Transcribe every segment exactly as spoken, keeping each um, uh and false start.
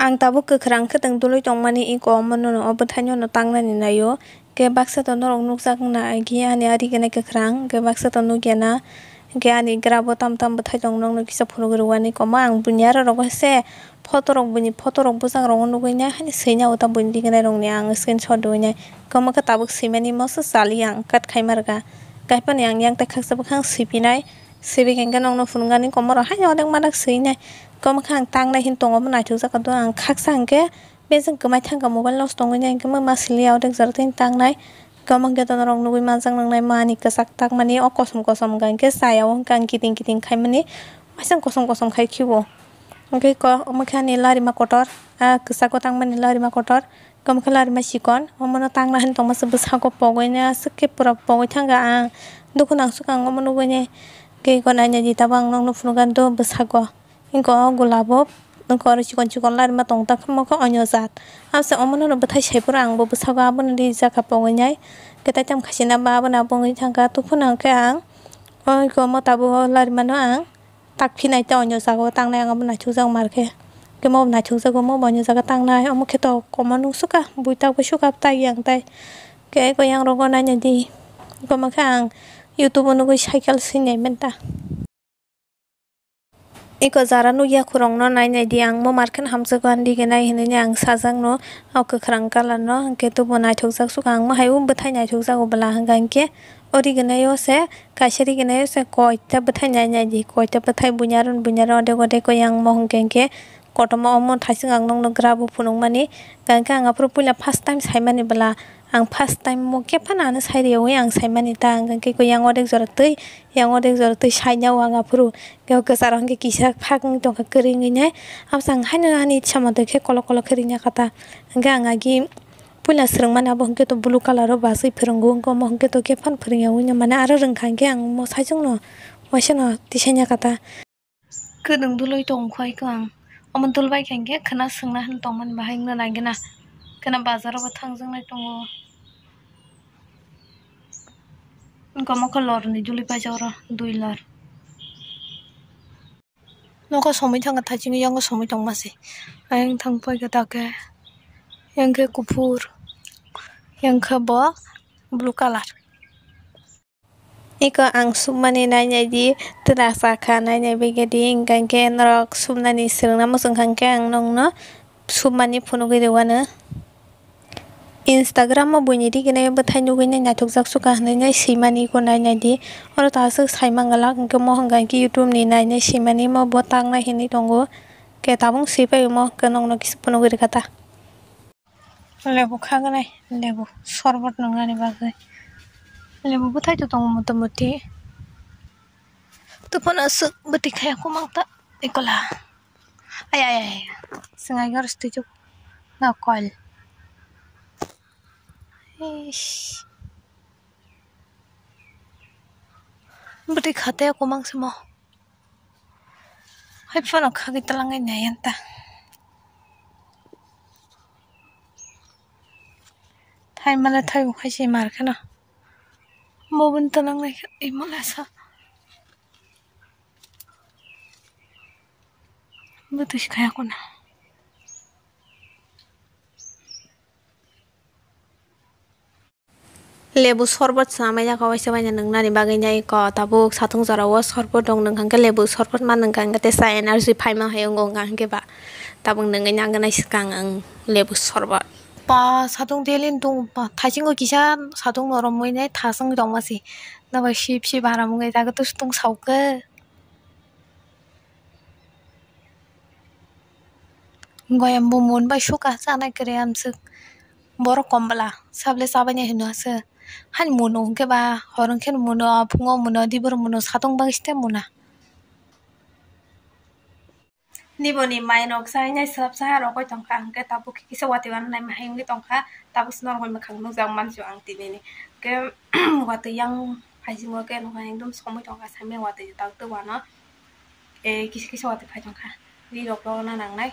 Ang tabuk kwkhwrang khe tong dului tongmani, iko omono no o bwthaino no tangnani naio. Khe baksa to norok nukjak wngna, khe ani ari gwnai kwkhwrang, khe baksa to nukya na. Khe ani gra bo tam tam bwthai tong, nokno kisa phunugwi rwani komo ang buini aro rogo se photo rok, buini photo rok bwsang rogo nugwi nai, hani swi nai o ta buini rignai rokni ang screenshot rwwi nai. Komo khe tabuk swimani moso chali ang cut khaima rwkha. Kaiphano ang yang tai khaksa bwkhang swipinai, swipikha hwnkhe nokno phunukgani komo rok haino odek madak swinai. Komo khe ang tangnai hin tongo, omo naithokjak kha do ang khaksa hwnkhe. Bejeng kwmai thangkha mobile nosto wngwi nai hwnkhe ma sili ya odek jora tei tangnai. Kwbangma khe norok nugwi manjak nangnai ma ani kwchak takmani o kosom kosom hwnkha hwnkhe chaya o hwnkha ang kiting kiting khaimani waisa kosom kosom khai khibo. Hwnkhe ko omo khe ani larima kotor, a kwchak o tangmani larima kotor, kwbangma khe larima chikon, omono tangna hin tongma se bwsako pogwi nai aswk khe pura pogwi thangkha ang. Dukhu nangsukha ang omo nugwi nai. Hwnkhe iko naina di tabuk ang nokno phunukgani do bwsako. Hwnkhe o gulabo, hwnkhe oro chikon chikon larima tongthok khe omo khe onyo jat. Amsa omono no bwthai sai phuru ang bo bwsago abono rijak kha pogwi nai. Khe tai tamo khasina ba abono abo wngwi thangkha. Tuphano hwnkhe ang o hwnkhe omo tabuk o larimano ang tak phinai tei onyo jagao tangnai ang abo naithokjak mar khe. Hwnkhe omo naithokjago, omo bo onyo jaga tangnai. Omo khe tok omo nung sukha, bui tak bai sukha tai yang tai. Khe eko yang rogo naina di. Omo khe ang YouTube o nugwi cycle swinai manta. Eko jara nukya khorokno nainai di, ang mo markhe hamjakgo ani rignai hinwi ang sajakno, o kwkhwrang colour no, hwnkhe tubuo naithokjak sukha ang, mo hai o bwthai naithokjago bwla hwnkha hwnkhe o rignai o se, kaisa rignai o se koita bwthai nainai di, koita bwthai buini aro buini aro odek odek o yang mo hwnkhe hwnkhe kotorma omo thaising ang nokno gra bo phunukmani, hwnkha hwnkhe ang aphuru puila first time saimani bwla, ang first time mo khe phano ano sai rwui ang saimani ta, hwnkha hwnkhe yang odek jora twi. Yang odek jora twi saina o ang aphuru. Khe o kwcharo hwnkhe kisa phak wng tongkha kwrwi wngwi nai. Absa ang haino ani itsa moto khe kolok kolok khe rwngya kha ta. Hwnkhe ang agi puila swrwngmani abo hwnkhe to blue colour o bachwi phwrwngo. Hwnkhe omo hwnkhe to khe phano phwrwngya wngya mane aro rwngkha hwnkhe ang omo saichungno waisano tisanya kha ta. Kwdwng dului tongkha iko ang. Omo dul bai kha hwnkhe khwna swngna hwn tongmani bahai wngna nangina. Khwna bazaro bo thangjaknai tongo. Wngkha mokhe lorni duli paijak oro dui lor. Nokho somoi thangkha thaisingwi yango somoi tongma se. Ayang thang paikha ta khe. Yang khe kuphur. Yang khe bo blue colour. Eko ang submani nainai di, twrasa kha nainai bagwi di, hwnkha hwnkhe norok subnani swrwngna muchung kha hwnkhe ang nokno submani phunugwi rwano. Instagram o buini rignai bwthai nugwi nai naithokjak sukha hinwi nai swimani eko nainai di. Oro ta aswk sai mangalak hwnkhe mo hwnkha hwnkhe YouTube ni nainai swimani mo bo tangnai hinwi tongo. Khe tabuk swipai omo hwnkhe nokno kisa phunugwi rwkha ta. Lebu khagnai, lebu sorbot nwngnani bagwi. Lebu bwthai to tongo motamuti. Tuphano aswk bwtwi khaya kwmang ta ekola. Ay, ay, ay, ay. Swngaigar stwichuk na kol. Ish. Bwtwi khate kwmang simo. Hai phano khagwi twlangwi nai anta. Thai male thai bo khai se mar kheno. Mobile twlangnai khe imole sa. Bwtwi se khaya kono. Lebu sorbot se amai jaka waisa waina nwngnani bagwi nai ko tabuk satung jora o sorbot rok nwng kha hwnkhe lebu sorbot ma nwng kha hwnkhe tesa energy phaima hai wngo wngkha hwnkhe ba tabuk nwngwi nangkhe nai swkang ang lebu sorbot. Ba satung daily tung ba thaisingo kisa satung norok mui nai thasung tongma se nobai sip sip haram wngwi jaga tus tung saukhe. Goyam bo mun bai suka chanai kwrwi amswk. Borok kom bwla sable chabainai hino aswk. Hani muno hwnkhe ba hor hwnkhe muno, phungo muno, diboro muno, satung bagwi site muna. Niboni mai nok chainai swrap cha rogoi tongkha, hwnkhe tabuk kisa watwi uanw naima hai wngwi tongkha, tabuk se norok bai mwkhang nukjak mansu ang tini ni. Hwnkhe watwi yang phaisingmo khe nokha ekdom somoi tongkha, saimaya watwi tak twi uanw. E, kisa kisa watwi phai tongkha. Ri rok rogna nangnai.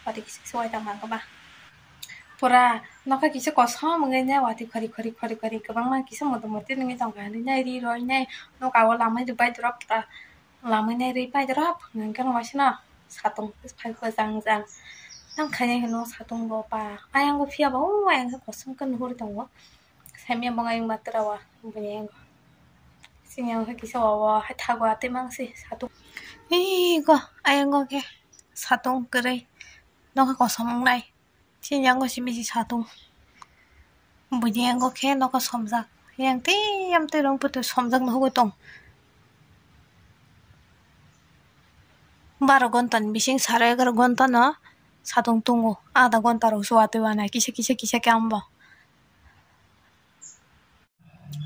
Watwi kisa kisa wai tongkha khe ba. Pura nokha kisa kosom wngwi nai watwi khori khori khori khori kwbangma kisa moto moti wngwi tongkha. Hinwi nai ri roi nai noka o lamai rwbai dorop pura lamai nai ri pai dorop hwnkhe no waisano satung phai kho jang jang. Tang khainai hino satung bo pa. Ayang bo phiya ba, o ayang khe kosom khe nuhur tongo. Saimya bo ayang ba tera wa, bini ayang. Sini ayang khe kisa wa wa, hai thago ate mang si satung. Ih, go, ayang go khe satung kwrwi. Nokha kosom wngnai. Sini ayang go si bisi satung. Buini yango khe nogo somjak. Yang tei yam tei rong puto somjak no hugui tong. Baro gonta ni bising saro egaroh gonta no satung tongo. Ada gonta rok se watwi wana kisa kisa kisa khe ambo.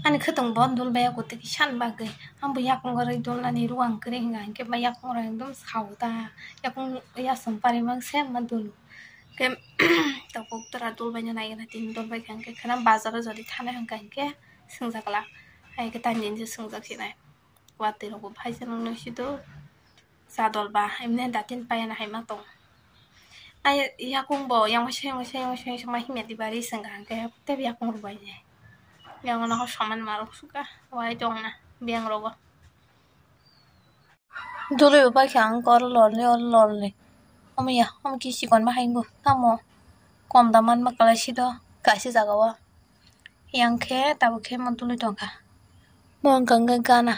Ani khwtwng bo dul bai ya kutwi kisa ni bagwi. Ambo yakung rwi dulnani ruang kwrwi hwnka hinkhe ba yakung rok ekdom sao ta. Yakung yasung pari mang se ma dul. Khe tabuk tora dul bai no nai gana tini dul bai kha hinkhe khwna bazar o jodi thana hwnka hinkhe swngjak la. Hai khe tani hinse swngjak sinai. Watwi rok bo phai se nang nai sido. Cha dol ba emne datin payana hai ma tong. Ai yakung bo yang se yang se yang se ma himya di bari swnga hinkhe tei yakung rw bai ne. Yang no soman ma rok suka wai tong na biyang rogo. Dului bo bai khe ang khe oro lorni, oro lorni. Omo ya, omo khe chikon bahai wngkha. Tamo kom da manma kwlai si do, kaisa jaga o. Yang khe tabuk khe omo dului tongkha. Mo wngkha wngkha gana.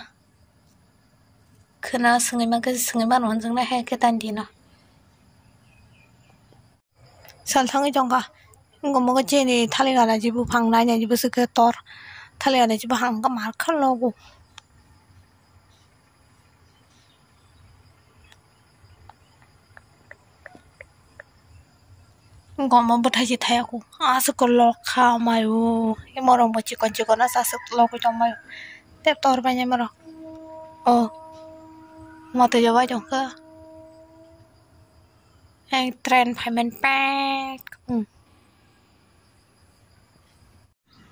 Khwna swngwi mankhe swngwi mano hwnjaknai hai khe tani dino. Sal thangwi tongkha. Wngkha omo khe chini thali gana ji buphang nainani bwswk khe tor. Thali gana ji buphang wngkha mar kha logo. Wngkha omo bwthai se thaiya kho. Aswk khe lok kha maio. Emo rok bo chikon chikon aswk aswk logwi tong maio. Tei tor bai nai emo rok. O. Matwi rok bai tong kha. Ang train phaimani pek. Hmm.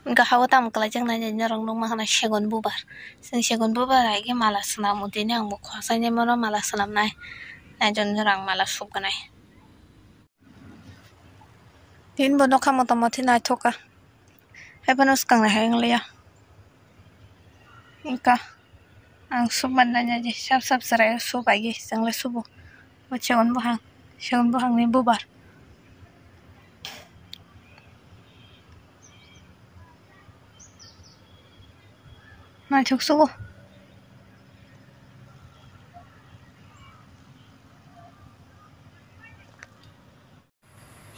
Wngkha o tamo kwlaijaknai norok nukma khna segon bubar. Chwng segon bubar hai khe mala swnamo tini ang bo khoroksa hinwi bono mala swnamnai. Naijaknai norok ang mala suknai. Tini bo nokha mota moti naithok kha. Haiphano swkang nai hai wng liya. Wngkha. Ang sukmani nanya je sap sap chwrai o subaigi chwng le subo. O segon buphang, segon buphangni bubar. Naithok sugo.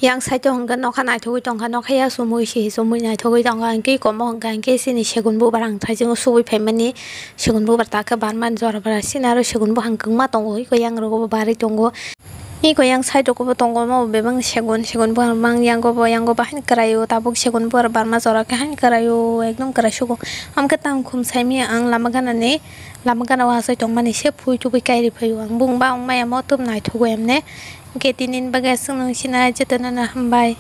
Yang side o hwnkhe nokha naithogwi tongkha, nokha ya chumui se chumui naithogwi tongkha, hinkhe komo hwnkha hinkhe chini segun bubar ang thaichung subui phaimani, segun bubar ta khe barmani jora bara chini aro segun buphang kwbangma tongo, eko yang rogo bo barwi tongo, eko yang side rogo bo tongo, omo bo bebak segun, segun buphang mang yango bo, yango bo haino kwraio, tabuk segun buphang barma jora khe haino kwraio, ekdom kwrai sugo, amokhe tang khum saimanya ang lama ganani, lama gana o achai tongmani se phui tubui kairi phaio ang, bung ba wngmaya motom naithogo emne. Hwnkhe tini ni bagwi aswk nung sinai jotono no hambai.